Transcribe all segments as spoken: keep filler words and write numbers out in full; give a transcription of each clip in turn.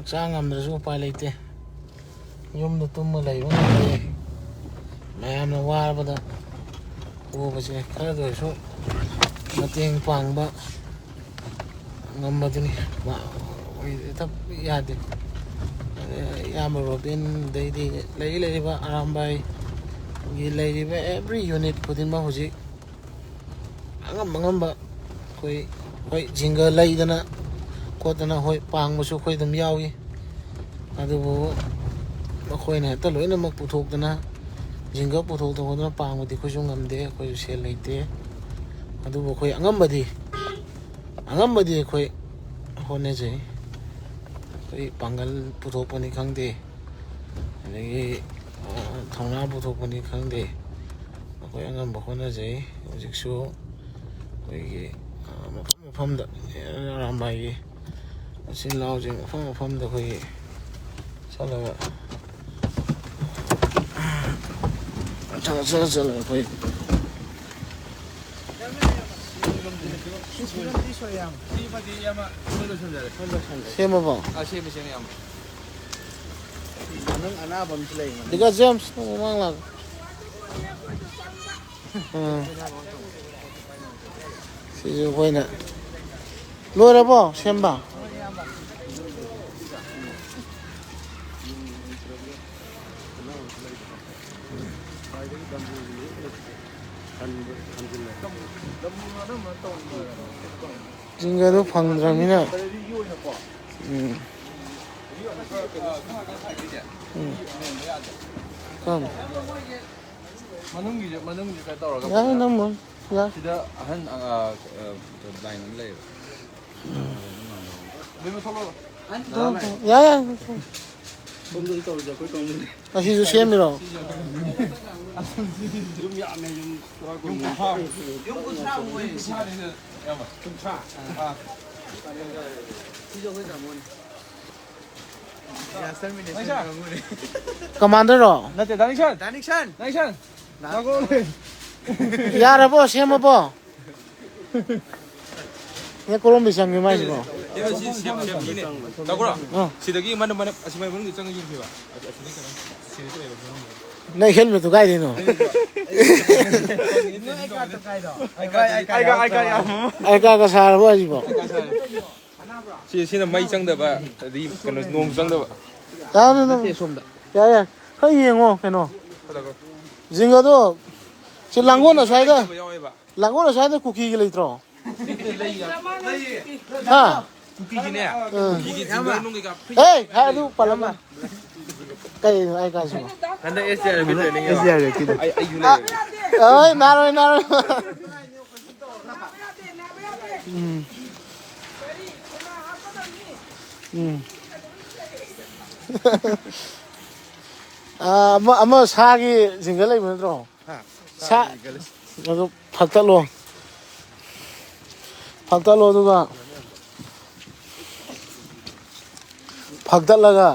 ꯆꯥ ꯉꯝꯗ꯭ꯔꯁꯨ ꯎꯄꯥꯏ ꯂꯩꯇꯦ꯫ ꯌꯨꯝꯗ ꯇꯨꯝꯃ ꯂꯩꯕ ꯉꯝꯗꯦ꯫ ꯃꯌꯥꯝꯅ ꯋꯥꯔꯕꯗ ꯎꯕꯁꯦ ꯈꯔꯗ ꯑꯣꯏꯔꯁꯨ ꯃꯇꯦꯡ ꯄꯥꯡꯕ ꯉꯝꯕꯗꯨꯅꯤ꯫ ꯃꯥ ꯑꯣꯏꯗ ꯌꯥꯗꯦ꯫ ꯏꯌꯥꯝꯕ ꯔꯣꯕꯤꯟ, ꯑꯗꯩꯗꯤ ꯂꯩꯔꯤ ꯂꯩꯔꯤꯕ ꯑꯔꯥꯝꯕꯥꯏꯒꯤ ꯂꯩꯔꯤꯕ every unit ꯈꯨꯗꯤꯡꯃꯛ ꯍꯧꯖꯤꯛ ꯑꯉꯝ ꯑꯉꯝꯕ ꯑꯩꯈꯣꯏ, ꯍꯣꯏ, ꯖꯤꯡꯒ ꯂꯩꯗꯅ ꯈꯣꯠꯇꯅ, ꯍꯣꯏ, ꯄꯥꯡꯕꯁꯨ ꯑꯩꯈꯣꯏ ꯑꯗꯨꯝ ꯌꯥꯎꯏ꯫ ꯑꯗꯨꯕꯨ ꯃꯈꯣꯏꯅ ꯍꯦꯛꯇ ꯂꯣꯏꯅꯃꯛ ꯄꯨꯊꯣꯛꯇꯅ, ꯖꯤꯡꯒ ꯄꯨꯊꯣꯛꯇꯅ ꯈꯣꯠꯇꯅ ꯄꯥꯡꯕꯗꯤ ꯑꯩꯈꯣꯏꯁꯨ ꯉꯝꯗꯦ, ꯑꯩꯈꯣꯏꯁꯨ ꯁꯦꯜ ꯂꯩꯇꯦ꯫ ꯑꯗꯨꯕꯨ ꯑꯩꯈꯣꯏ ꯑꯉꯝꯕꯗꯤ, ꯑꯉꯝꯕꯗꯤ ꯑꯩꯈꯣꯏ ꯍꯣꯠꯅꯖꯩ꯫ ꯑꯩꯈꯣꯏ ꯄꯥꯡꯒꯜ ꯄꯨꯊꯣꯛꯄꯅꯤ ꯈꯪꯗꯦ, ꯑꯗꯒꯤ, ꯑ, ꯊꯧꯅꯥ ꯄꯨꯊꯣꯛꯄꯅꯤ ꯈꯪꯗꯦ, ꯑꯩꯈꯣꯏ ꯑꯉꯝꯕ ꯍꯣꯠꯅꯖꯩ꯫ ꯍꯧꯖꯤꯛꯁꯨ ꯑꯩꯈꯣꯏꯒꯤ, ꯑ, ꯃꯐꯝ ꯃꯐꯝꯗ, ꯑꯔꯥꯝꯕꯥꯏꯒꯤ ꯃꯆꯤꯟ ꯃꯅꯥꯎꯁꯤꯡ ꯃꯐꯝ ꯃꯐꯝꯗ ꯑꯩꯈꯣꯏꯒꯤ ꯆꯠꯂꯒ, ꯆꯠꯂ, ꯆꯠꯂ, ꯆꯠꯂꯒ ꯑꯩꯈꯣꯏ ꯁꯤꯃꯗꯤ ꯏꯌꯥꯝꯕ, ꯂꯣꯏ ꯂꯣꯏꯁꯤꯟꯖꯔꯦ꯫ ꯁꯦꯝꯃꯕꯣ? ꯑꯥ, ꯁꯦꯝꯃꯦ, ꯁꯦꯝꯃꯦ, ꯏꯌꯥꯝꯕ꯫ ꯃꯅꯨꯡ ꯑꯅꯥꯕ ꯑꯃꯁꯨ ꯂꯩ꯫ ꯗꯤꯀꯥ ꯖꯦꯝꯁ, ꯅꯪ ꯃꯃꯥꯡ ꯂꯥꯛ꯫ ꯎꯝ꯫ ꯁꯤꯁꯨ ꯑꯩꯈꯣꯏꯅ ꯂꯣꯏꯔꯕꯣ ꯁꯦꯝꯕ? ꯖꯤꯡꯒꯗꯣ ꯐꯪꯗ꯭ꯔꯕꯅꯤꯅ꯫ ꯎꯝ꯫ ꯎꯝ꯫ ꯀꯝ? ꯃꯅꯨꯡꯒꯤꯁꯦ, ꯃꯅꯨꯡꯒꯤꯁꯦ ꯀꯩꯅꯣ ꯇꯧꯔꯒ ꯌꯥꯏ, ꯐꯖꯅ ꯅꯝꯃꯣ꯫ ꯌꯥꯏ꯫ ꯁꯤꯗ ꯑꯍꯟ, ꯑ, ꯑ, line ꯑꯃ ꯂꯩꯌꯦꯕ꯫ ꯎꯝ꯫ ꯑꯗꯨ ꯊꯣꯛꯂꯛꯑꯣ꯫ ꯌꯥꯏ, ꯌꯥꯏ꯫ ꯁꯣꯝꯗꯁꯨ ꯇꯧꯔꯁꯦ, ꯑꯩꯈꯣꯏ ꯀꯥꯡꯕꯨꯗꯤ꯫ ꯉꯁꯤꯁꯨ ꯁꯦꯝꯃꯤꯔꯣ? ꯌꯨꯝ ꯌꯥꯝꯃꯦ, ꯌꯨꯝ ꯇꯔꯥ ꯀꯨꯟ꯫ ꯌꯨꯝ ꯀꯨꯟꯊ꯭ꯔꯥ꯫ ꯌꯨꯝ ꯀꯨꯟꯊ꯭ꯔꯥ ꯑꯣꯏ꯫ ꯀꯨꯟꯊ꯭ꯔꯥ꯫ ꯑꯥ꯫ ꯁꯤꯁꯨ ꯑꯩꯈꯣꯏ ꯇꯥꯃꯣꯅꯤ꯫ Disaster management ꯀꯥꯡꯕꯨꯅꯤ꯫ ꯀꯃꯥꯟꯗꯔꯔꯣ? ꯅꯠꯇꯦ, ꯗꯥ ꯅꯤꯛꯁꯟ꯫ ꯗꯥ ꯅꯤꯛꯁꯟ꯫ ꯗꯥ ꯅꯤꯛꯁꯟ꯫ ꯂꯥꯛꯑꯣ꯫ ꯌꯥꯔꯕꯣ? ꯁꯦꯝꯃꯕꯣ? ꯅꯦ ꯀꯣꯂꯣꯝꯕꯤ ꯆꯪꯉꯦ ꯃꯥꯏꯁꯤꯕꯣ꯫ ꯁꯤ ꯁꯦꯝ ꯁꯦꯝ ꯃꯤꯅꯦ꯫ ꯇꯧꯈ꯭ꯔꯣ꯫ ꯑꯥ꯫ ꯁꯤꯗꯒꯤ ꯃꯅꯝ ꯃꯅꯝ ꯑꯁꯤ ꯃꯅꯨꯡꯗ ꯆꯪꯉ ꯌꯦꯡꯁꯦꯕ꯫ ꯑꯁꯤꯗ ꯀꯩꯅꯣ? ꯁꯤꯗ ꯂꯩꯕ ꯃꯅꯨꯡꯗ꯫ ꯅꯪ ꯍꯦꯜꯃꯦꯠꯇꯨ ꯀꯥꯏꯗꯩꯅꯣ? ꯑꯥꯏ ꯀꯥꯔꯗꯀ ꯁꯥꯔꯕꯣ ꯍꯥꯏꯁꯤꯕꯣ? ꯁꯤ ꯁꯤꯅ ꯃꯩ ꯆꯪꯗꯕ ꯑꯗꯩ ꯀꯩꯅꯣ ꯅꯣꯡ ꯆꯪꯗꯕ꯫ ꯌꯥꯔꯦ, ꯅꯪ꯫ ꯅꯠꯇꯦ, ꯁꯣꯝꯗ꯫ ꯌꯥꯔꯦ, ꯌꯥꯔꯦ꯫ ꯈꯔ ꯌꯦꯡꯉꯣ ꯀꯩꯅꯣ꯫ ꯐꯖꯕ꯭ꯔꯣ? ꯖꯤꯡꯒꯗꯣ ꯁꯤ ꯂꯥꯡꯒꯣꯜ ꯑꯁ꯭ꯋꯥꯏꯗ, ꯌꯥꯎꯋꯦꯕ꯫ ꯂꯥꯡꯒꯣꯜ ꯑꯁ꯭ꯋꯥꯏꯗ ꯀꯨꯀꯤꯒꯤ ꯂꯩꯇ꯭ꯔꯣ? ꯂꯩ, ꯂꯩ, ꯌꯥꯝ-, ꯂꯩ꯫ ꯍꯥ? ꯀꯨꯀꯤꯒꯤꯅꯦ꯫ ꯑꯥ꯫ ꯀꯨꯀꯤꯒꯤ ꯖꯤꯡꯒ ꯅꯨꯡ ꯀꯩꯀꯥ ꯐ꯭ꯔꯤ꯫ ꯍꯦ, ꯍꯥꯏ ꯑꯗꯨ ꯄꯜꯂꯝꯃ꯫ ꯀꯩꯅꯣ ꯑꯩ ꯀꯥꯏꯁꯤꯕꯣ? ꯍꯟꯗꯛ ꯑꯦꯁ ꯗꯤ ꯑꯥꯔ ꯑꯦꯐꯀꯤ ꯇ꯭ꯔꯦꯅꯤꯡ ꯌꯥꯎꯋꯦ꯫ ꯑꯦꯁ ꯗꯤ ꯑꯥꯔ ꯑꯦꯐꯀꯤꯗꯣ꯫ ꯑꯩ, ꯑꯩꯁꯨ ꯑ, ꯂꯩꯌꯦ꯫ ꯑꯣꯏ, ꯅꯥꯔꯣꯏ, ꯅꯥꯔꯣꯏ꯫ ꯎꯝ꯫ ꯎꯝ꯫ ꯑ, ꯑꯃ, ꯑꯃ ꯁꯥꯒꯤ ꯖꯤꯡꯒ ꯂꯩꯕ ꯅꯠꯇ꯭ꯔꯣ? ꯍꯥ? ꯁꯥ-, ꯁꯥꯒꯤ ꯖꯤꯡꯒ ꯂꯩ꯫ ꯑꯗꯨ ꯐꯛꯇꯠꯂꯣ꯫ ꯐꯛꯇꯠꯂꯣ ꯑꯗꯨꯒ ꯐꯛꯇꯠꯂꯒ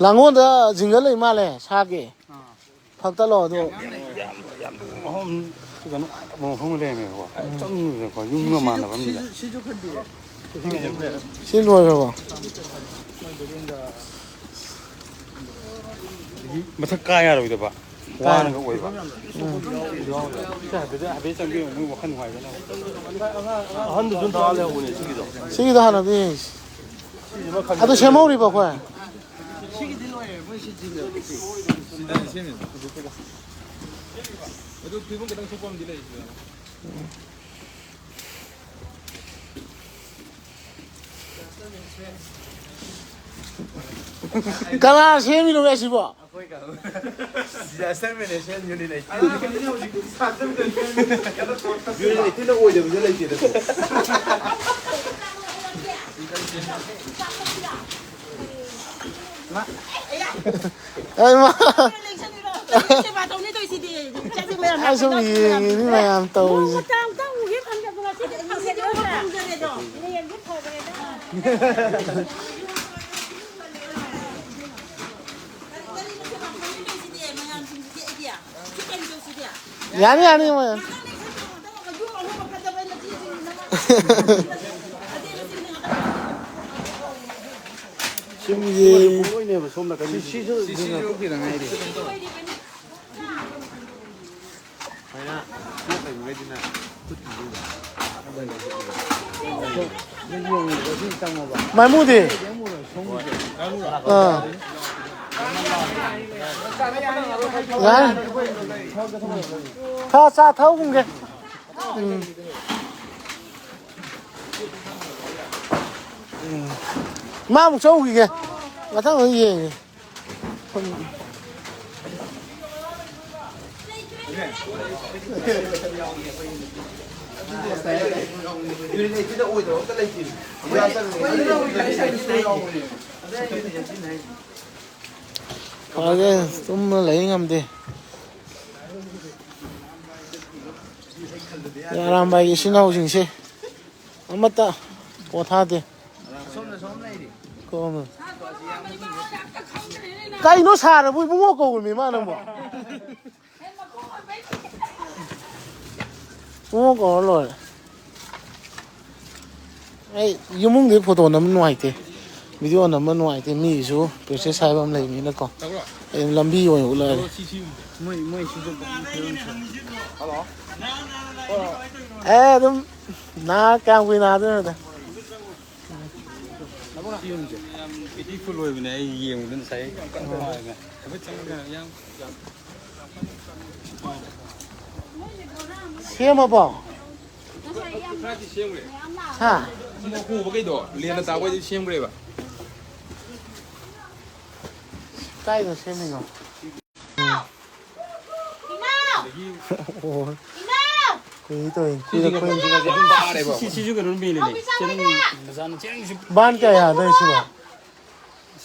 ꯂꯥꯡꯒꯣꯜꯗ ꯖꯤꯡꯒ ꯂꯩ ꯃꯥꯜꯂꯦ ꯁꯥꯒꯤ꯫ ꯑꯥ꯫ ꯐꯛꯇꯠꯂꯣ ꯑꯗꯨ꯫ ꯌꯥꯝ, ꯌꯥꯝ, ꯌꯥꯝ ꯃꯐꯝ, ꯀꯩꯅꯣ, ꯃꯐꯝ ꯑꯃ ꯂꯩꯔꯝꯃꯦꯕꯀꯣ꯫ ꯎꯝ꯫ ꯆꯪꯉꯨꯗꯅꯀꯣ, ꯌꯨꯝꯒ ꯁꯤꯁꯨ, ꯃꯥꯟꯅꯕ ꯑꯃꯗ꯫ ꯁꯤꯁꯨ, ꯁꯤꯁꯨ ꯈꯟꯕꯤꯔꯦ꯫ ꯁꯤ ꯂꯣꯏꯈ꯭ꯔꯕꯣ? ꯃꯊꯛ ꯀꯥ ꯌꯥꯔꯣꯏꯗꯕ꯫ ꯀꯥ ꯋꯥꯅꯒ ꯑꯣꯏꯕ꯫ ꯎꯝ꯫ ꯍꯥꯏꯐꯦꯠ, ꯍꯥꯏꯐꯦꯠ ꯆꯪꯕꯤꯔꯣ, ꯃꯣꯏ ꯋꯥꯈꯜ ꯅꯨꯡꯉꯥꯏꯗꯅꯕ꯫ ꯑꯍꯟꯗꯨꯁꯨ ꯑꯝꯇ ꯍꯥꯞꯂꯦ ꯍꯧꯕꯅꯦ ꯁꯤꯒꯤꯗꯣ꯫ ꯁꯤꯒꯤꯗꯣ ꯍꯥꯟꯅ ꯑꯝꯇ ꯌꯦꯡꯁꯤ꯫ ꯁꯤꯁꯤꯃ ꯈꯟꯕꯤꯔꯣ꯫ ꯑꯗꯨ ꯁꯦꯝꯍꯧꯔꯤꯕꯣ ꯑꯩꯈꯣꯏ? ꯁꯤꯒꯤꯗꯤ ꯂꯣꯏꯔꯦ, ꯃꯣꯏ ꯁꯤ ꯖꯤꯝꯗ ꯁꯤ꯫ ꯁꯤꯗꯅꯦ ꯁꯦꯝꯃꯤꯗꯣ꯫ ꯑꯗꯨ ꯐꯤꯕꯝ ꯈꯤꯇꯪ ꯁꯣꯛꯄ ꯑꯃꯗꯤ ꯂꯩ ꯁꯤꯗ꯫ ꯀꯅꯥ ꯁꯦꯝꯃꯤꯅꯣ ꯑꯁꯤꯕꯣ? ꯑꯩꯈꯣꯏ ꯀꯥꯡꯕꯨ꯫ Disaster management unit ꯂꯩꯇꯦ꯫ Unit ꯂꯩꯇꯦꯅ ꯑꯣꯏꯗꯕꯁꯨ ꯂꯩꯇꯦꯗꯀꯣ꯫ ꯑꯩ ꯃꯥ꯫ ꯁꯦꯕꯥ ꯇꯧꯅꯤ ꯇꯧꯔꯤꯁꯤꯗꯤ꯫ ꯏꯆꯥꯁꯤꯡ ꯃꯌꯥꯝ ꯑꯩ ꯁꯨꯝ ꯂꯥꯛꯀꯗꯧꯕꯅꯤ꯫ ꯌꯦꯡꯉꯤꯅꯤ ꯃꯌꯥꯝ ꯇꯧꯔꯤꯁꯦ꯫ ꯅꯣꯡꯃꯇ ꯑꯝꯇ ꯎꯒꯦ ꯐꯪꯗꯕ ꯉꯁꯤꯗꯤ ꯐꯪꯖꯔꯦꯗꯣ꯫ ꯍꯌꯦꯡꯗꯤ ꯐꯈ꯭ꯔꯦꯗ꯫ ꯌꯥꯅꯤ, ꯌꯥꯅꯤ, ꯃꯌꯥꯝ꯫ ꯁꯨꯝ ꯌꯦꯡ ꯂꯣꯏꯅꯦꯕ ꯁꯣꯝ ꯅꯥꯀꯟ꯫ ꯁꯤꯁꯨ ꯁꯤꯁꯨ ꯈꯤꯇꯪ ꯉꯥꯏꯔꯤ꯫ ꯃꯥꯏꯃꯨꯗꯤ? ꯑꯥ꯫ ꯌꯥꯔꯦ꯫ ꯈꯔ ꯆꯥ ꯊꯛꯎꯈꯤꯒꯦ꯫ ꯎꯝ꯫ ꯎꯝ꯫ ꯃꯥ ꯑꯃꯨꯛ ꯆꯧꯈꯤꯒꯦ꯫ ꯃꯊꯪ ꯑꯃꯨꯛ ꯌꯦꯡꯒꯦ꯫ ꯐꯔꯦ, ꯇꯨꯝꯃ ꯂꯩ ꯉꯝꯗꯦ꯫ ꯑꯔꯥꯝꯕꯥꯏꯒꯤ ꯏꯆꯤꯟ ꯏꯅꯥꯎꯁꯤꯡꯁꯦ ꯑꯃꯠꯇ ꯄꯣꯊꯥꯗꯦ꯫ ꯀꯣꯝꯃꯦ꯫ ꯀꯩꯅꯣ ꯁꯥꯔꯕꯣ? ꯏꯕꯨꯡꯉꯣ ꯀꯧꯔꯃꯤ ꯃꯥ ꯅꯪꯕꯣ꯫ ꯏꯕꯨꯡꯉꯣ ꯀꯧꯔ ꯂꯣꯏꯔꯦ꯫ ꯑꯩ ꯏꯃꯨꯡꯗꯤ ꯐꯣꯇꯣ ꯅꯝꯕ ꯅꯨꯡꯉꯥꯏꯇꯦ, ꯚꯤꯗꯤꯑꯣ ꯅꯝꯕ ꯅꯨꯡꯉꯥꯏꯇꯦ, ꯃꯤꯒꯤꯁꯨ ꯄ꯭ꯔꯣꯁꯦꯁ ꯍꯥꯏꯕ ꯑꯃ ꯂꯩꯕꯅꯤꯅꯀꯣ꯫ ꯑꯩ ꯂꯝꯕꯤ ꯑꯣꯏꯅ ꯎꯠꯂꯛꯑꯒꯦ꯫ ꯃꯣꯏ ꯃꯣꯏ ꯁꯤꯁꯨ ꯑꯦ ꯑꯗꯨꯝ ꯅꯥ ꯀꯌꯥꯝ ꯀꯨꯏꯅ ꯅꯥꯗꯣꯏꯅꯣꯗ꯫ ꯌꯥꯝ ꯕ꯭ꯌꯨꯇꯤꯐꯨꯜ ꯑꯣꯏꯕꯅꯦ, ꯑꯩ ꯌꯦꯡꯕꯗ ꯉꯁꯥꯏ ꯌꯥꯝ ꯀꯟꯅ ꯅꯨꯡꯉꯥꯏꯕꯅꯦ꯫ ꯍꯥꯏꯐꯦꯠ ꯆꯪꯉꯒ ꯌꯥꯝ ꯁꯦꯝꯃꯕꯣ? ꯈꯔꯗꯤ ꯁꯦꯝꯈ꯭ꯔꯦ꯫ ꯍꯥ? ꯍꯣꯕꯈꯩꯗꯣ ꯂꯦꯟꯅ ꯇꯥꯕꯈꯩꯗꯤ ꯁꯦꯝꯈ꯭ꯔꯦꯕ꯫ ꯀꯥꯏꯗ ꯁꯦꯝꯃꯤꯅꯣ? ꯏꯃꯥ! ꯑꯣ꯫ ꯏꯃꯥ! ꯀꯨꯏ ꯇꯧꯔꯤꯅꯤ꯫ ꯀꯨꯏꯔ ꯀꯨꯏꯔ꯫ ꯁꯤ, ꯁꯤꯁꯨ ꯀꯩꯅꯣ ꯃꯦꯜꯂꯤꯅꯦ꯫ ꯕꯥꯟ ꯀꯌꯥ ꯌꯥꯗꯣꯏ ꯁꯤꯕꯣ?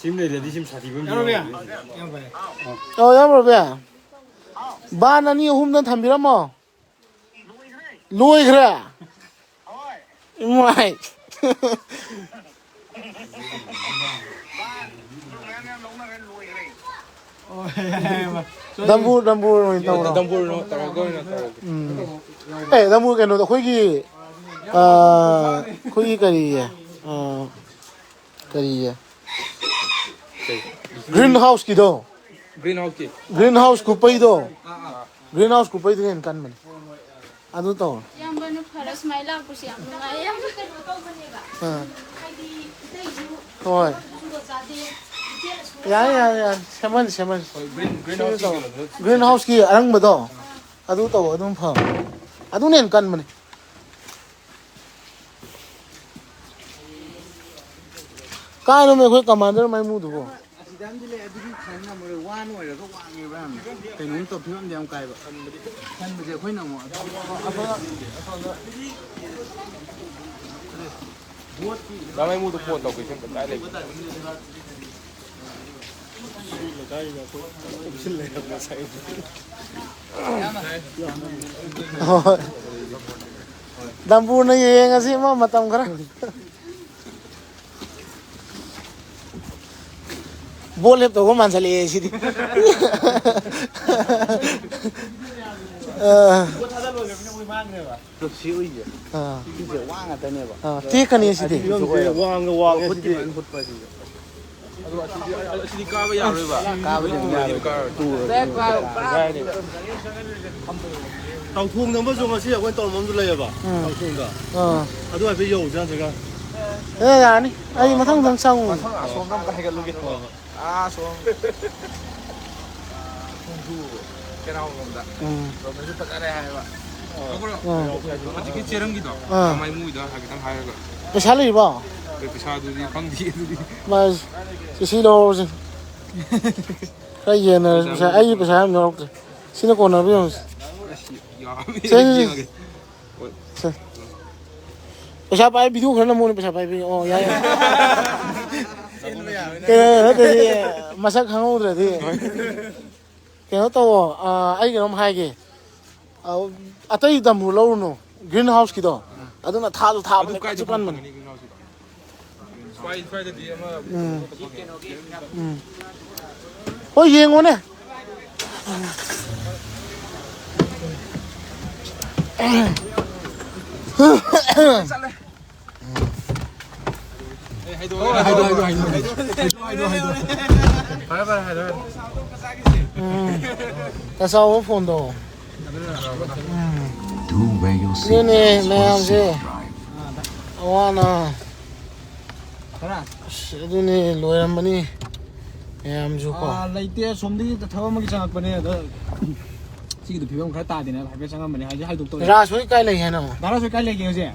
ꯁꯤꯝ ꯂꯩꯔꯗꯤ ꯁꯤꯝ ꯁꯥꯊꯤꯕ ꯑꯃ ꯌꯥꯎꯔꯦ꯫ ꯑꯧ, ꯌꯥꯝ ꯔꯣꯕꯤꯌꯥ꯫ ꯕꯥꯟ ꯑꯅꯤ ꯑꯍꯨꯝꯗ ꯊꯝꯕꯤꯔꯝꯃꯣ꯫ ꯂꯣꯏꯈ꯭ꯔꯦ? ꯏꯃꯥꯏ꯫ ꯗꯝꯕꯨꯔ, ꯗꯝꯕꯨꯔ ꯑꯣꯏꯅ ꯇꯧꯔꯣ꯫ ꯗꯝꯕꯨꯔ ꯇꯧꯔꯒ ꯑꯣꯏꯅ ꯇꯧꯔꯒꯦ꯫ ꯎꯝ꯫ ꯑꯦ, ꯗꯝꯕꯨꯔ ꯀꯩꯅꯣꯗꯣ ꯑꯩꯈꯣꯏꯒꯤ ꯑꯩꯈꯣꯏꯒꯤ ꯀꯔꯤꯌꯦ, ꯀꯔꯤꯌꯦ, ꯒ꯭ꯔꯤꯟ ꯍꯥꯎꯁꯀꯤꯗꯣ, ꯒ꯭ꯔꯤꯟ ꯍꯥꯎꯁꯀꯤ ꯒ꯭ꯔꯤꯟ ꯍꯥꯎꯁ ꯀꯨꯞꯄꯩꯗꯣ, ꯒ꯭ꯔꯤꯟ ꯍꯥꯎꯁ ꯀꯨꯞꯄꯩꯗꯨꯅ ꯍꯦꯟꯅ ꯀꯟꯕꯅꯦ꯫ ꯑꯗꯨ ꯇꯧꯔꯣ꯫ ꯏꯌꯥꯝꯕꯅ ꯐꯔ ꯁꯨꯃꯥꯏꯅ ꯂꯥꯛꯄꯁꯦ ꯌꯥꯝ ꯅꯨꯡꯉꯥꯏꯌꯦ꯫ ꯑꯥ꯫ ꯍꯣꯏ꯫ ꯌꯥꯔꯦ, ꯌꯥꯔꯦ, ꯌꯥꯔꯦ꯫ ꯁꯦꯝꯍꯟꯁꯤ, ꯁꯦꯝꯍꯟꯁꯤ꯫ ꯍꯣꯏ, ꯒ꯭ꯔꯤꯟ, ꯒ꯭ꯔꯤꯟ ꯁꯤꯁꯨ ꯍꯥꯎꯁꯀꯤ ꯇꯧ꯫ ꯀꯩꯅꯣꯗꯨꯗ ꯒ꯭ꯔꯤꯟ ꯆꯠꯁꯦ꯫ ꯍꯥꯎꯁꯀꯤ ꯑꯔꯪꯕꯗꯣ, ꯑꯗꯨ ꯇꯧ, ꯑꯗꯨꯝ ꯐꯕꯅꯤ꯫ ꯑꯗꯨꯅ ꯍꯦꯟꯅ ꯀꯟꯕꯅꯤ꯫ ꯀꯥꯏꯅꯣꯃꯤ ꯑꯩꯈꯣꯏ ꯀꯃꯥꯟꯗꯔ ꯃꯥꯏꯃꯨꯗꯨꯕꯣ? ꯑꯁꯤꯗ ꯑꯃꯗꯤ ꯂꯩ, ꯑꯗꯨꯗꯤ ꯊꯥꯡ ꯉꯝꯃꯔꯣꯏ, ꯋꯥꯅ ꯑꯣꯏꯔꯒ ꯋꯥꯡꯉꯦꯕ ꯌꯥꯝꯅ꯫ ꯀꯩꯅꯣꯝ ꯇꯧ, ꯐꯤꯕꯝꯗꯤ ꯌꯥꯝ ꯀꯥꯏꯕ꯫ ꯈꯟꯕꯁꯦ ꯑꯩꯈꯣꯏꯅ ꯑꯃꯨꯛ ꯑꯗꯨ ꯗꯥ ꯃꯥꯏꯃꯨꯗ ꯐꯣꯟ ꯇꯧꯒꯦ, ꯁꯤ ꯑꯝꯇ ꯀꯥꯏ ꯂꯩꯒꯦ? ꯍꯣꯏ꯫ ꯗꯝꯕꯨꯔꯅ ꯌꯦꯡꯉꯁꯤ ꯃꯥ ꯃꯇꯝ ꯈꯔ꯫ ꯕꯣꯠ ꯂꯦꯞꯇꯧꯕ ꯃꯥꯟꯁꯤꯜꯂꯛꯑꯦ ꯁꯤꯗꯤ꯫ ꯑ, ꯁꯤ ꯎꯏꯁꯦ꯫ ꯑꯥ꯫ ꯁꯤꯁꯦ ꯋꯥ ꯉꯥꯛꯇꯅꯦꯕ꯫ ꯑꯥ, ꯇꯦꯛꯀꯅꯤ ꯁꯤꯗꯤ꯫ ꯐꯤꯕꯝꯁꯦ ꯋꯥꯡꯒ ꯋꯥꯡꯉꯦ ꯁꯤꯗꯤ꯫ ꯐꯨꯠꯇꯤ ꯐꯖꯅ ꯐꯨꯠꯄ ꯁꯤꯁꯦ꯫ ꯑꯗꯣ ꯑꯁꯤꯗꯤ, ꯑꯁꯤꯗꯤ ꯀꯥꯕ ꯌꯥꯔꯣꯏꯕ꯫ ꯀꯥꯕꯗꯤ ꯑꯃꯨꯛ ꯌꯥꯔꯣꯏ꯫ ꯀꯥꯔꯣꯏ꯫ ꯇꯨꯔꯣꯏ꯫ ꯇꯥꯎꯊꯣꯡꯗ ꯑꯃꯁꯨ ꯉꯁꯤ ꯑꯩꯈꯣꯏ ꯇꯧꯔꯝꯕ ꯑꯃꯁꯨ ꯂꯩꯌꯦꯕ꯫ ꯎꯝ꯫ ꯇꯥꯎꯊꯣꯡꯗ꯫ ꯑꯥ꯫ ꯑꯗꯨ ꯍꯥꯏꯐꯦꯠ ꯌꯧꯔꯨꯁꯦ ꯅꯠꯇ꯭ꯔꯒ? ꯑꯦ, ꯌꯥꯅꯤ꯫ ꯑꯩ ꯃꯊꯪ ꯃꯊꯪ ꯆꯪꯉꯨ꯫ ꯃꯊꯪ ꯑꯁꯣꯝꯗ ꯑꯃꯨꯛꯀ ꯍꯥꯏꯒꯠꯂꯨꯒꯦ꯫ ꯍꯣꯏ, ꯍꯣꯏ꯫ ꯑꯥ, ꯁꯣꯝ ꯈꯣꯡꯖꯨ ꯀꯦꯅꯥꯎ ꯂꯣꯝꯗ꯫ ꯎꯝ꯫ ꯂꯣꯝꯗꯁꯨ ꯐꯖꯔꯦ ꯍꯥꯏꯕ꯫ ꯑꯥ꯫ ꯍꯧꯖꯤꯛꯀꯤ ꯆꯦꯔꯪꯒꯤꯗꯣ, ꯑꯥ꯫ ꯃꯥꯏꯃꯨꯒꯤꯗꯣ ꯍꯥꯏꯐꯦꯠꯇꯪ ꯍꯥꯏꯔꯒ꯫ ꯄꯩꯁꯥ ꯂꯩꯔꯤꯕꯣ? ꯑꯩ ꯄꯩꯁꯥꯗꯨꯗꯤ ꯈꯪꯗꯦ ꯑꯗꯨꯗꯤ꯫ ꯃꯥ ꯁꯤ, ꯁꯤ ꯂꯧꯍꯧꯔꯁꯤ꯫ ꯈꯔ ꯌꯦꯟꯅꯔꯁꯤ ꯄꯩꯁꯥ꯫ ꯑꯩꯒꯤ ꯄꯩꯁꯥ ꯌꯥꯝ ꯌꯥꯎꯔꯛꯇ꯭ꯔꯦ꯫ ꯁꯤꯅ ꯀꯣꯟꯅꯕ ꯌꯦꯡꯉꯁꯤ꯫ ꯑꯁ, ꯌꯥꯝꯃꯦ꯫ ꯁꯦ, ꯁꯦ, ꯌꯦꯡꯉꯒꯦ꯫ ꯍꯣꯏ꯫ ꯁꯦ꯫ ꯄꯩꯁꯥ ꯄꯥꯏ, ꯚꯤꯗꯤꯑꯣ ꯈꯔ ꯅꯝꯃꯣꯅꯦ, ꯄꯩꯁꯥ ꯄꯥꯏꯕꯤ꯫ ꯑꯣ, ꯌꯥꯏ, ꯌꯥꯏ꯫ ꯀꯩꯅꯣ ꯅꯠꯇ꯭ꯔꯗꯤ, ꯃꯁꯛ ꯈꯪꯍꯧꯗ꯭ꯔꯗꯤ꯫ ꯀꯩꯅꯣ ꯇꯧꯋꯣ, ꯑ, ꯑꯩ ꯀꯩꯅꯣꯝ ꯍꯥꯏꯒꯦ꯫ ꯑ, ꯑꯇꯩ ꯗꯝꯕꯨꯔ ꯂꯧꯔꯨꯅꯨ, ꯒ꯭ꯔꯤꯟ ꯍꯥꯎꯁꯀꯤꯗꯣ꯫ ꯑꯗꯨꯅ ꯊꯥꯁꯨ ꯊꯥꯕꯅꯦ, ꯑꯗꯨ ꯀꯥꯏꯗ ꯀꯟꯁꯨ ꯀꯟꯕꯅꯦ꯫ ꯐꯪꯒꯅꯤ ꯒ꯭ꯔꯤꯟ ꯍꯥꯎꯁꯀꯤꯗꯣ? ꯁ꯭ꯋꯥꯏ, ꯁ꯭ꯋꯥꯏꯗꯗꯤ ꯑꯃ ꯎꯝ꯫ ꯎꯝ꯫ ꯍꯣꯏ, ꯌꯦꯡꯉꯣꯅꯦ꯫ ꯆꯠꯂꯦ꯫ ꯎꯝ꯫ ꯑꯦ, ꯍꯥꯏꯗꯣꯛꯑꯣ, ꯍꯥꯏꯗꯣꯛꯑꯣ, ꯍꯥꯏꯗꯣꯛꯑꯣ, ꯍꯥꯏꯗꯣꯛꯑꯣ꯫ ꯍꯥꯏꯗꯣꯛꯑꯣ, ꯍꯥꯏꯗꯣꯛꯑꯣ, ꯍꯥꯏꯗꯣꯛꯑꯣ꯫ ꯐꯔꯦ, ꯐꯔꯦ, ꯍꯥꯏꯗꯣꯛꯑꯣ꯫ ꯎꯝ꯫ ꯇꯥꯆꯧꯕ ꯐꯣꯟꯗꯣ꯫ ꯎꯝ꯫ ꯑꯗꯨꯅꯦ ꯃꯌꯥꯝꯁꯦ꯫ ꯑꯋꯥꯅ꯫ ꯈꯔ꯫ ꯑꯁ, ꯑꯗꯨꯅꯦ ꯂꯣꯏꯔꯝꯃꯅꯤ ꯃꯌꯥꯝꯁꯨ ꯀꯣ꯫ ꯑꯥ, ꯂꯩꯇꯦ꯫ ꯑꯁꯣꯝꯗꯒꯤ ꯊꯕꯛ ꯑꯃꯒꯤ ꯆꯪꯉꯛꯄꯅꯦ꯫ ꯑꯗ ꯁꯤꯒꯤꯗꯣ ꯐꯤꯕꯝ ꯈꯔ ꯇꯥꯗꯦꯅ ꯍꯥꯏꯐꯦꯠ ꯆꯪꯉꯝꯕꯅꯦ꯫ ꯍꯥꯏꯗꯤ ꯍꯥꯏꯗꯣꯛꯇꯧꯔꯦ꯫ ꯔꯥꯖ ꯍꯣꯏ ꯀꯥꯏ ꯂꯩ ꯍꯥꯏꯅꯣ? ꯗꯥ ꯔꯥꯖ ꯍꯣꯏ ꯀꯥꯏ ꯂꯩꯒꯦ ꯍꯧꯖꯤꯛ?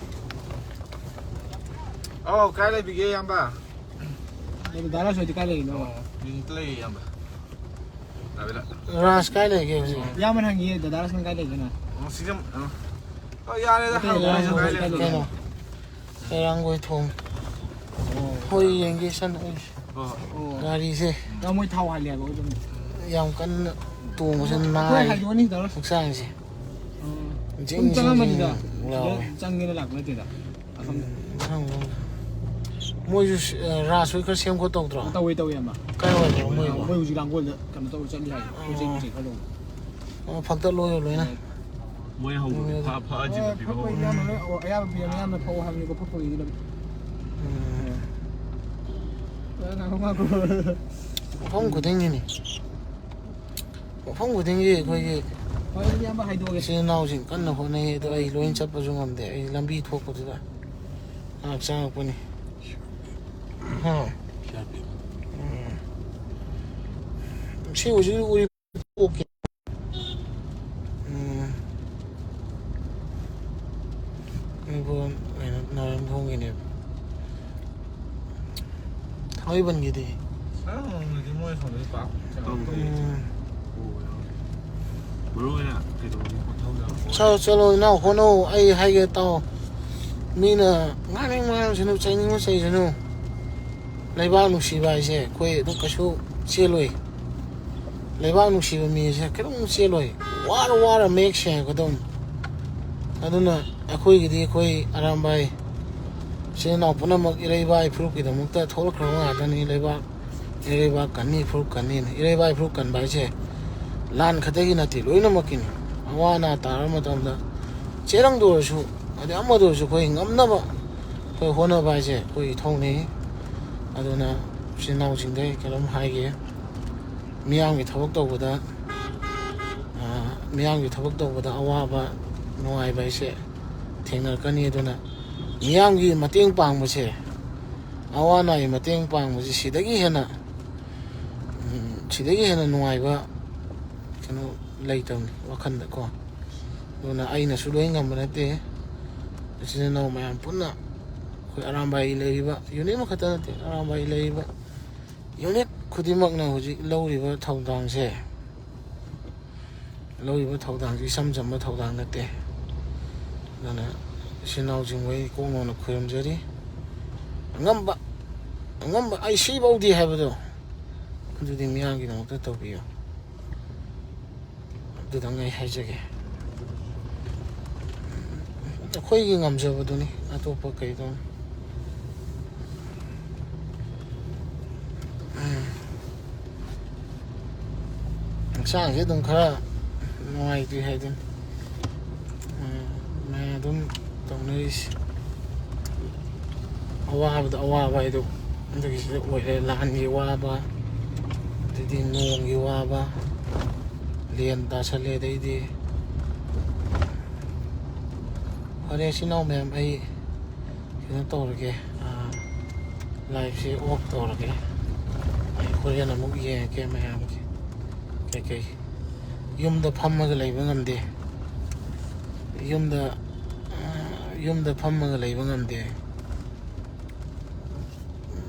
ꯑꯧ, ꯀꯥꯏ ꯂꯩꯕꯤꯒꯦ, ꯏꯌꯥꯝꯕ? ꯑꯗꯨ ꯗꯥ ꯔꯥꯖ ꯍꯣꯏꯗꯤ ꯀꯥꯏ ꯂꯩꯔꯤꯅꯣ? ꯑꯣ, ꯌꯨꯝꯗ ꯂꯩꯌꯦ, ꯏꯌꯥꯝꯕ꯫ ꯂꯥꯛꯑꯦ, ꯂꯥꯛꯑꯦ꯫ ꯔꯥꯖ ꯀꯥꯏ ꯂꯩꯒꯦ ꯍꯧꯖꯤꯛ? ꯏꯌꯥꯝꯕꯅ ꯍꯪꯉꯤ, ꯗꯥ ꯔꯥꯖꯅ ꯀꯥꯏ ꯂꯩꯒꯦꯅ? ꯑꯣ, ꯁꯤꯗ, ꯑꯣ꯫ ꯑꯣ, ꯌꯥꯔꯦꯗ, ꯅꯠꯇꯦ, ꯍꯪꯉꯨ, ꯗꯥ ꯔꯥꯖ ꯀꯩꯁꯨ ꯍꯣꯏ ꯀꯥꯏ ꯀꯥꯏ ꯂꯩꯒꯦ? ꯂꯩꯒꯦ? ꯀꯩꯅꯣ? ꯍꯩꯔꯥꯡꯒꯣꯏ ꯊꯣꯡ꯫ ꯑꯣ꯫ ꯍꯣꯏ, ꯌꯦꯡꯒꯦ ꯁꯟ ꯑꯩ꯫ ꯍꯣꯏ, ꯍꯣꯏ꯫ ꯑꯣ꯫ ꯒꯥꯔꯤꯁꯦ ꯌꯥꯝ ꯃꯣꯏ ꯊꯥꯎ ꯍꯥꯜꯂꯦ ꯍꯥꯏꯕ ꯑꯗꯨꯝ꯫ ꯌꯥꯝ ꯀꯟꯅ ꯇꯣꯡꯕꯁꯦ ꯑꯩꯈꯣꯏ ꯅꯥꯏ ꯍꯥꯏꯗꯣꯛꯑꯅꯤ ꯇꯧꯔꯣ꯫ ꯍꯛꯆꯥꯡꯁꯦ꯫ ꯑꯣ꯫ ꯖꯤꯡ ꯑꯗꯨꯝ ꯖꯤꯡ ꯆꯪꯉꯝꯃꯅꯤꯗ꯫ ꯖꯤꯡ ꯂꯥꯎꯋꯦ꯫ ꯆꯪꯒꯦꯅ ꯂꯥꯛꯄ ꯅꯠꯇꯦꯗ꯫ ꯎꯝ, ꯈꯪꯗꯦ꯫ ꯃꯣꯏꯁꯨ ꯁ-, ꯑ, ꯔꯥꯁ ꯍꯣꯏ ꯈꯔ ꯁꯦꯝ ꯈꯣꯠ ꯇꯧꯗ꯭ꯔꯣ? ꯇꯧꯋꯦ, ꯇꯧꯋꯦ, ꯑꯃ꯫ ꯀꯥꯏ ꯋꯥꯏꯗꯅꯣ ꯃꯣꯏꯕꯣ? ꯃꯣꯏ ꯍꯧꯖꯤꯛ ꯂꯥꯡꯒꯣꯜꯗ ꯀꯩꯅꯣ ꯇꯧꯔ ꯆꯠꯂꯤ ꯍꯥꯏ꯫ ꯄꯣꯠ ꯆꯩ ꯑꯣ꯫ ꯅꯨꯡꯆꯩ ꯈꯔ ꯂꯧꯕ꯫ ꯑꯣ, ꯐꯛꯇ ꯂꯣꯏꯔꯣ ꯂꯣꯏꯅ꯫ ꯃꯣꯏ ꯍꯧꯕꯗꯤ ꯎꯝ꯫ ꯐ-, ꯐ-, ꯑꯖꯤꯕ ꯑꯣ, ꯄꯤꯕ ꯐꯛꯄ ꯍꯧꯔꯦ꯫ ꯏꯌꯥꯝꯕ ꯂꯣꯏ, ꯑꯣ, ꯑꯌꯥꯝꯕ ꯄꯤꯔꯝꯃꯦ, ꯏꯌꯥꯝꯕ ꯐꯧ ꯍꯥꯏꯕꯅꯤꯀꯣ, ꯐꯛꯄꯒꯤꯗꯤ ꯂꯝ-꯫ ꯎꯝ꯫ ꯑ, ꯉꯥꯏꯈꯣ, ꯉꯥꯏꯈꯣ꯫ ꯃꯐꯝ ꯈꯨꯗꯤꯡꯒꯤꯅꯤ꯫ ꯃꯐꯝ ꯈꯨꯗꯤꯡꯒꯤ ꯑꯩꯈꯣꯏꯒꯤ ꯍꯣꯏ, ꯑꯗꯨꯗꯤ ꯏꯌꯥꯝꯕ ꯍꯥꯏꯗꯣꯛꯑꯒꯦ꯫ ꯏꯆꯤꯜ ꯏꯅꯥꯎꯁꯤꯡ ꯀꯟꯅ ꯍꯣꯠꯅꯩ, ꯑꯗꯣ ꯑꯩ ꯂꯣꯏ ꯆꯠꯄꯁꯨ ꯉꯝꯗꯦ꯫ ꯑꯩ ꯂꯝꯕꯤ ꯊꯣꯛꯄꯗꯨꯗ ꯉꯥꯏꯍꯥꯛ ꯆꯪꯉꯛꯄꯅꯤ꯫ ꯍꯥ? ꯎꯝ꯫ ꯁꯤ ꯍꯧꯖꯤꯛ ꯎꯔꯤ꯫ ꯑꯣꯀꯦ꯫ ꯎꯝ꯫ ꯏꯕꯣꯟ ꯀꯩꯅꯣ ꯅꯥꯎꯔꯦꯝꯊꯣꯡꯒꯤꯅꯦꯕ꯫ ꯊꯥꯡꯃꯩꯕꯟꯒꯤꯗꯤ꯫ ꯊꯥꯡꯃꯩꯕꯟꯒꯤꯗꯤ ꯃꯣꯏ ꯁꯣꯝꯗꯗꯤ ꯄꯥꯛ ꯀꯩꯅꯣ ꯇꯧꯗꯦ꯫ ꯎꯝ꯫ ꯃꯔꯨ ꯑꯣꯏꯅ ꯀꯩꯗꯧꯕꯒꯤ ꯈꯣꯟꯊꯧꯗ ꯆꯠꯂꯣ, ꯆꯠꯂꯣ, ꯏꯅꯥꯎ, ꯍꯣꯠꯅꯧ꯫ ꯑꯩ ꯍꯥꯏꯒꯦ ꯇꯥꯎ꯫ ꯃꯤꯅ ꯉꯥꯡꯅꯤꯡꯕ ꯉꯥꯡꯁꯅꯨ, ꯆꯩꯅꯤꯡꯕ ꯆꯩꯁꯅꯨ꯫ ꯂꯩꯕꯥꯛ ꯅꯨꯡꯁꯤꯕ ꯍꯥꯏꯁꯦ ꯑꯩꯈꯣꯏ ꯑꯗꯨꯝ ꯀꯩꯁꯨ ꯆꯦꯜꯂꯣꯏ꯫ ꯂꯩꯕꯥꯛ ꯅꯨꯡꯁꯤꯕ ꯃꯤꯁꯦ ꯀꯩꯗꯧꯅꯨꯡ ꯆꯦꯜꯂꯣꯏ꯫ ꯋꯥꯔ ꯋꯥꯔ ꯃꯌꯦꯛ ꯁꯦꯡꯉꯛꯀꯗꯧꯅꯤ꯫ ꯑꯗꯨꯅ ꯑꯩꯈꯣꯏꯒꯤꯗꯤ ꯑꯩꯈꯣꯏ ꯑꯔꯥꯝꯕꯥꯏ ꯏꯆꯤꯟ ꯏꯅꯥꯎ ꯄꯨꯝꯅꯃꯛ ꯏꯔꯩꯕꯥꯏ ꯐꯨꯔꯨꯞꯀꯤꯗꯃꯛꯇ ꯊꯣꯛꯂꯛꯈ꯭ꯔꯕ ꯉꯥꯛꯇꯅꯤ꯫ ꯂꯩꯕꯥꯛ, ꯏꯔꯩꯕꯥꯛ ꯀꯟꯅꯤ, ꯐꯨꯔꯨꯞ ꯀꯟꯅꯤꯅ꯫ ꯏꯔꯩꯕꯥꯏ ꯐꯨꯔꯨꯞ ꯀꯟꯕ ꯍꯥꯏꯁꯦ ꯂꯥꯟ ꯈꯛꯇꯒꯤ ꯅꯠꯇꯦ, ꯂꯣꯏꯅꯃꯛꯀꯤꯅꯤ꯫ ꯑꯋꯥ ꯑꯅꯥ ꯇꯥꯔꯕ ꯃꯇꯝꯗ ꯆꯦꯔꯪꯗ ꯑꯣꯏꯔꯁꯨ ꯑꯗꯩ ꯑꯃꯗ ꯑꯣꯏꯔꯁꯨ ꯑꯩꯈꯣꯏ ꯉꯝꯅꯕ ꯑꯩꯈꯣꯏ ꯍꯣꯠꯅꯕ ꯍꯥꯏꯁꯦ ꯑꯩꯈꯣꯏ ꯏꯊꯧꯅꯤ꯫ ꯑꯗꯨꯅ ꯏꯆꯤꯟ ꯏꯅꯥꯎꯁꯤꯡꯗ ꯑꯩ ꯀꯩꯅꯣꯝ ꯍꯥꯏꯒꯦ, ꯃꯤꯌꯥꯝꯒꯤ ꯊꯕꯛ ꯇꯧꯕꯗ, ꯃꯤꯌꯥꯝꯒꯤ ꯊꯕꯛ ꯇꯧꯕꯗ ꯑꯋꯥꯕ ꯅꯨꯡꯉꯥꯏꯕ ꯍꯥꯏꯁꯦ ꯊꯦꯡꯅꯔꯛꯀꯅꯤ꯫ ꯑꯗꯨꯅ ꯃꯤꯌꯥꯝꯒꯤ ꯃꯇꯦꯡ ꯄꯥꯡꯕꯁꯦ, ꯑꯋꯥ ꯑꯅꯥꯒꯤ ꯃꯇꯦꯡ ꯄꯥꯡꯕꯁꯦ ꯁꯤꯗꯒꯤ ꯍꯦꯟꯅ, ꯁꯤꯗꯒꯤ ꯍꯦꯟꯅ ꯅꯨꯡꯉꯥꯏꯕ ꯀꯩꯅꯣ ꯂꯩꯇꯕꯅꯤ ꯋꯥꯈꯜꯗꯀꯣ꯫ ꯑꯗꯨꯅ ꯑꯩꯅꯁꯨ ꯂꯣꯏ ꯉꯝꯕ ꯅꯠꯇꯦ꯫ ꯏꯆꯤꯟ ꯏꯅꯥꯎ ꯃꯌꯥꯝ ꯄꯨꯟꯅ ꯑꯩꯈꯣꯏ ꯑꯔꯥꯝꯕꯥꯏꯒꯤ ꯂꯩꯔꯤꯕ ꯌꯨꯅꯤꯠ ꯑꯃꯈꯛꯇ ꯅꯠꯇꯦ, ꯑꯔꯥꯝꯕꯥꯏꯒꯤ ꯂꯩꯔꯤꯕ ꯌꯨꯅꯤꯠ ꯈꯨꯗꯤꯡꯃꯛꯅ ꯍꯧꯖꯤꯛ ꯂꯧꯔꯤꯕ ꯊꯧꯗꯥꯡꯁꯦ, ꯂꯧꯔꯤꯕ ꯊꯧꯗꯥꯡꯁꯤ ꯏꯆꯝ ꯆꯝꯕ ꯊꯧꯗꯥꯡ ꯅꯠꯇꯦ꯫ ꯑꯗꯨꯅ ꯏꯆꯤꯟ ꯏꯅꯥꯎꯁꯤꯡꯕꯨ ꯑꯩ ꯀꯣꯛ ꯅꯧꯅ ꯈꯨꯔꯨꯝꯖꯔꯤ꯫ ꯑꯉꯝꯕ, ꯑꯉꯝꯕ ꯑꯩ ꯁꯤꯐꯧꯗꯤ ꯍꯥꯏꯕꯗꯣ, ꯑꯗꯨꯗꯤ ꯃꯤꯌꯥꯝꯒꯤꯗꯃꯛꯇ ꯇꯧꯕꯤꯌꯨ꯫ ꯑꯗꯨꯗꯪ ꯑꯩ ꯍꯥꯏꯖꯒꯦ꯫ ꯑꯩꯈꯣꯏꯒꯤ ꯉꯝꯖꯕꯗꯨꯅꯤ, ꯑꯇꯣꯞꯄ ꯀꯩꯗꯧꯅꯤ? ꯎꯝ꯫ ꯍꯛꯆꯥꯡꯁꯦ ꯑꯗꯨꯝ ꯈꯔ ꯅꯨꯡꯉꯥꯏꯇ꯭ꯔꯤ ꯍꯥꯏꯗꯨꯅꯤ꯫ ꯎꯝ, ꯃꯌꯥꯝ ꯑꯗꯨꯝ ꯇꯧꯅꯔꯤꯁꯦ꯫ ꯑꯋꯥꯕꯗ ꯑꯋꯥꯕ ꯍꯥꯏꯗꯣ ꯑꯗꯨꯒꯤꯁꯤꯗ ꯑꯣꯏꯔꯦ꯫ ꯂꯥꯟꯒꯤ ꯋꯥꯕ, ꯑꯗꯩꯗꯤ ꯅꯣꯡꯒꯤ ꯋꯥꯕ, ꯂꯦꯟ ꯇꯥꯁꯜꯂꯦ, ꯑꯗꯩꯗꯤ ꯐꯔꯦ, ꯏꯆꯤꯟ ꯏꯅꯥꯎ ꯃꯌꯥꯝ, ꯑꯩ ꯀꯩꯅꯣ ꯇꯧꯔꯒꯦ, ꯂꯥꯏꯐꯁꯦ ꯑꯣꯐ ꯇꯧꯔꯒꯦ꯫ ꯑꯩ ꯍꯣꯔꯦꯟ ꯑꯃꯨꯛ ꯌꯦꯡꯉꯛꯀꯦ ꯃꯌꯥꯝꯒꯤ ꯀꯩꯀꯩ꯫ ꯌꯨꯝꯗ ꯐꯝꯃꯒ ꯂꯩꯕ ꯉꯝꯗꯦ꯫ ꯌꯨꯝꯗ, ꯌꯨꯝꯗ ꯐꯝꯃꯒ ꯂꯩꯕ ꯉꯝꯗꯦ꯫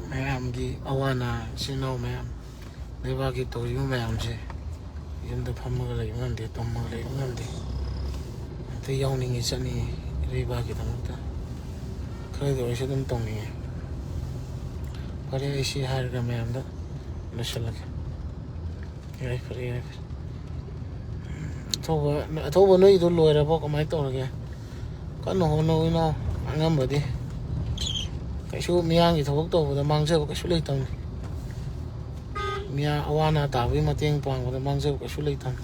ꯃꯌꯥꯝꯒꯤ ꯑꯋꯥ ꯑꯅꯥ, ꯏꯆꯤꯟ ꯏꯅꯥꯎ ꯃꯌꯥꯝ, ꯂꯩꯕꯥꯛꯀꯤ ꯇꯧꯔꯤꯕ ꯃꯌꯥꯝꯁꯦ ꯌꯨꯝꯗ ꯐꯝꯃꯒ ꯂꯩꯕ ꯉꯝꯗꯦ, ꯇꯨꯝꯃꯒ ꯂꯩꯕ ꯉꯝꯗꯦ꯫ ꯑꯝꯇ ꯌꯥꯎꯅꯤꯡꯉꯤ, ꯆꯠꯅꯤꯡꯉꯤ ꯂꯩꯕꯥꯛꯀꯤꯗꯃꯛꯇ꯫ ꯈꯔꯗ ꯑꯣꯏꯔꯁꯨ ꯑꯗꯨꯝ ꯇꯧꯅꯤꯡꯉꯤ꯫ ꯐꯔꯦ, ꯑꯩ ꯁꯤ ꯍꯥꯏꯔꯒ ꯃꯌꯥꯝꯗ ꯂꯣꯏꯁꯤꯜꯂꯒꯦ꯫ ꯌꯥꯏ, ꯐꯔꯦ, ꯌꯥꯏ, ꯐꯔꯦ꯫ ꯑꯊꯧꯕ, ꯑꯊꯧꯕ ꯅꯣꯏꯒꯤꯗꯣ ꯂꯣꯏꯔꯕꯣ? ꯀꯃꯥꯏꯅ ꯇꯧꯔꯒꯦ? ꯀꯟꯅ ꯍꯣꯠꯅꯧ ꯏꯅꯥꯎ꯫ ꯑꯉꯝꯕꯗꯤ ꯀꯩꯁꯨ ꯃꯤꯌꯥꯝꯒꯤ ꯊꯕꯛ ꯇꯧꯕꯗ ꯃꯥꯡꯖꯕ ꯀꯩꯁꯨ ꯂꯩꯇꯕꯅꯤ꯫ ꯃꯤꯌꯥꯝ ꯑꯋꯥ ꯑꯅꯥ ꯇꯥꯕꯒꯤ ꯃꯇꯦꯡ ꯄꯥꯡꯕꯗ ꯃꯥꯡꯖꯕ ꯀꯩꯁꯨ ꯂꯩꯇꯕꯅꯤ꯫